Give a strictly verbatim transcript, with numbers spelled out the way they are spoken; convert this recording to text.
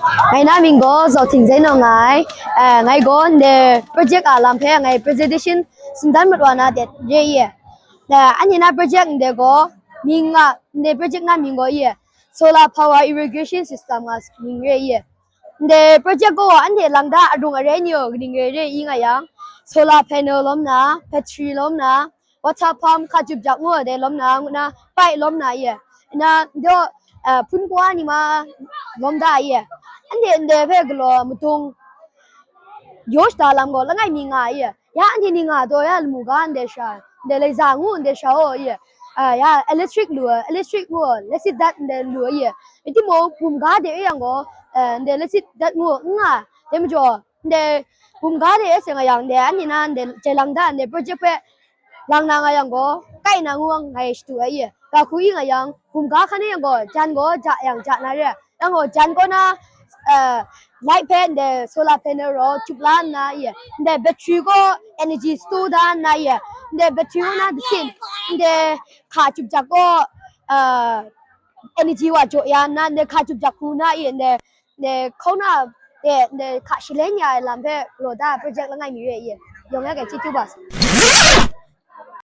Ngai na mying gaw Zawhting Zainawng nga ai. Eh, ngai gaw ndai project a lam hpe ngai presentation singdan mat wa na de re ye. Eh, anhte na project ndai gaw mying nga, ndai project na mying gaw ye, solar power irrigation system nga mying re ye. Ndai project gaw anhte lang da arung arai ni o kaning re re i nga yang, solar panel lawm na, battery lawm na, water pump hka jup jak ngu ai dai lawm na, ngu na, pipe lawm na ye. Na, do, eh, phun kwa ni ma lawm da ye. Anhte ndai hpe galaw matung yaw shada lam gaw langai mi nga ye. Ya anhte ni nga daw ya lamu ga ndai sha, ndai laiza ngu ndai sha o ye. Ah, ya electric lu ai, electric ngu ai, lesit dat ndai lu ai ye. Iti mo bum ga de e yang gaw, eh, ndai lesit dat ngu n nga. Dai majaw, ndai bum ga de e se nga yang, ndai anhte na, ndai jai lang da, ndai project hpe lang na nga yang gaw, kai na ngu ngai shadu ai ye. Ga hku i nga yang, bum ga hkan e yang gaw, jan gaw ja yang ja na re. Yang gaw, jan kaw na, eh, light hpe ndai solar panel raw, chup la nna ye. Ndai battery gaw energy store da nna ye. Ndai battery gaw na dasin, ndai hka chup jak gaw, eh, energy wa jaw ya nna, ndai hka chup jak hku na ye, ndai, ndai hkauna de, ndai hka shaleng ya ai lam hpe galaw da ai project langai mi re ye. Yawng ya kai chyeju ba.